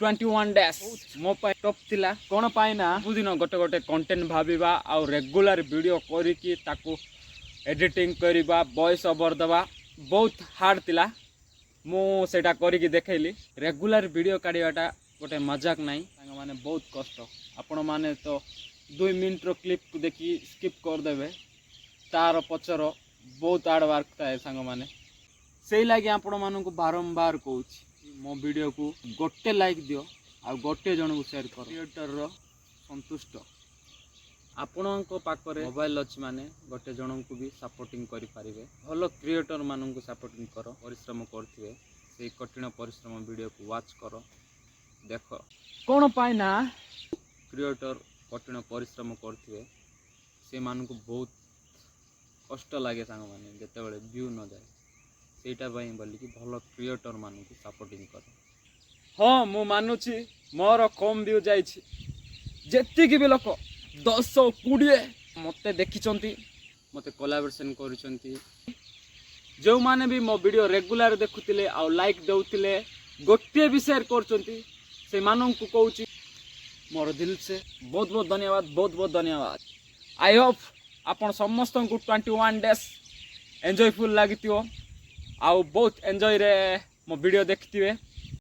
21 days ମୋ ପାଇଁ tough ଥିଲା। କ'ଣ ପାଇଁ ନା, ସବୁଦିନ ଗୋଟେ ଗୋଟେ କଣ୍ଟେଣ୍ଟ ଭାବିବା ଆଉ ରେଗୁଲାର ଭିଡ଼ିଓ କରିକି ତାକୁ ଏଡ଼ିଟିଂ କରିବା, ଭଏସ୍ ଓଭର ଦେବା ବହୁତ ହାର୍ଡ଼ ଥିଲା। ମୁଁ ସେଇଟା କରିକି ଦେଖେଇଲି। ରେଗୁଲାର ଭିଡ଼ିଓ କାଢ଼ିବାଟା ଗୋଟେ ମଜାକ ନାହିଁ ସାଙ୍ଗମାନେ, ବହୁତ କଷ୍ଟ। ଆପଣମାନେ ତ 2 ମିନିଟ୍ର କ୍ଲିପ୍କୁ ଦେଖି ସ୍କିପ୍ କରିଦେବେ। ତାର ପଛର ବହୁତ ହାର୍ଡ଼ ୱାର୍କ ଥାଏ ସାଙ୍ଗମାନେ। ସେଇ ଲାଗି ଆପଣମାନଙ୍କୁ ବାରମ୍ବାର କହୁଛି, ମୋ ଭିଡ଼ିଓକୁ ଗୋଟେ ଲାଇକ୍ ଦିଅ ଆଉ ଗୋଟେ ଜଣକୁ ସେୟାର କର। କ୍ରିଏଟରର ସନ୍ତୁଷ୍ଟ। ଆପଣଙ୍କ ପାଖରେ ମୋବାଇଲ ଅଛି ମାନେ ଗୋଟେ ଜଣଙ୍କୁ ବି ସପୋର୍ଟିଂ କରିପାରିବେ। ଭଲ କ୍ରିଏଟର ମାନଙ୍କୁ ସପୋର୍ଟିଂ କର, ପରିଶ୍ରମ କରୁଥିବେ। ସେଇ କଠିନ ପରିଶ୍ରମ ଭିଡ଼ିଓକୁ ୱାଚ୍ କର, ଦେଖ। କ'ଣ ପାଇଁ ନା, କ୍ରିଏଟର କଠିନ ପରିଶ୍ରମ କରୁଥିବେ, ସେମାନଙ୍କୁ ବହୁତ କଷ୍ଟ ଲାଗେ ସାଙ୍ଗମାନେ, ଯେତେବେଳେ ଭ୍ୟୁ ନଯାଏ। ସେଇଟା ପାଇଁ ବୋଲିକି ଭଲ କ୍ରିଏଟର ମାନଙ୍କୁ ସପୋର୍ଟିଂ କର। ହଁ, ମୁଁ ମାନୁଛି ମୋର କମ୍ ଭ୍ୟୁ ଯାଇଛି। ଯେତିକି ବି ଲୋକ 10, 20 ମୋତେ ଦେଖିଛନ୍ତି, ମୋତେ କୋଲାବରେସନ୍ କରୁଛନ୍ତି, ଯେଉଁମାନେ ବି ମୋ ଭିଡ଼ିଓ ରେଗୁଲାର ଦେଖୁଥିଲେ ଆଉ ଲାଇକ୍ ଦେଉଥିଲେ, ଗୋଟିଏ ବି ସେୟାର କରୁଛନ୍ତି, ସେମାନଙ୍କୁ କହୁଛି ମୋର ଦିଲ ସେ ବହୁତ ବହୁତ ଧନ୍ୟବାଦ, ବହୁତ ବହୁତ ଧନ୍ୟବାଦ। I Hope ଆପଣ ସମସ୍ତଙ୍କୁ 21 ଡେଜ୍ ଏନ୍ଜୟଫୁଲ୍ ଲାଗିଥିବ ଆଉ ବହୁତ ଏନ୍ଜୟରେ ମୋ ଭିଡ଼ିଓ ଦେଖିଥିବେ।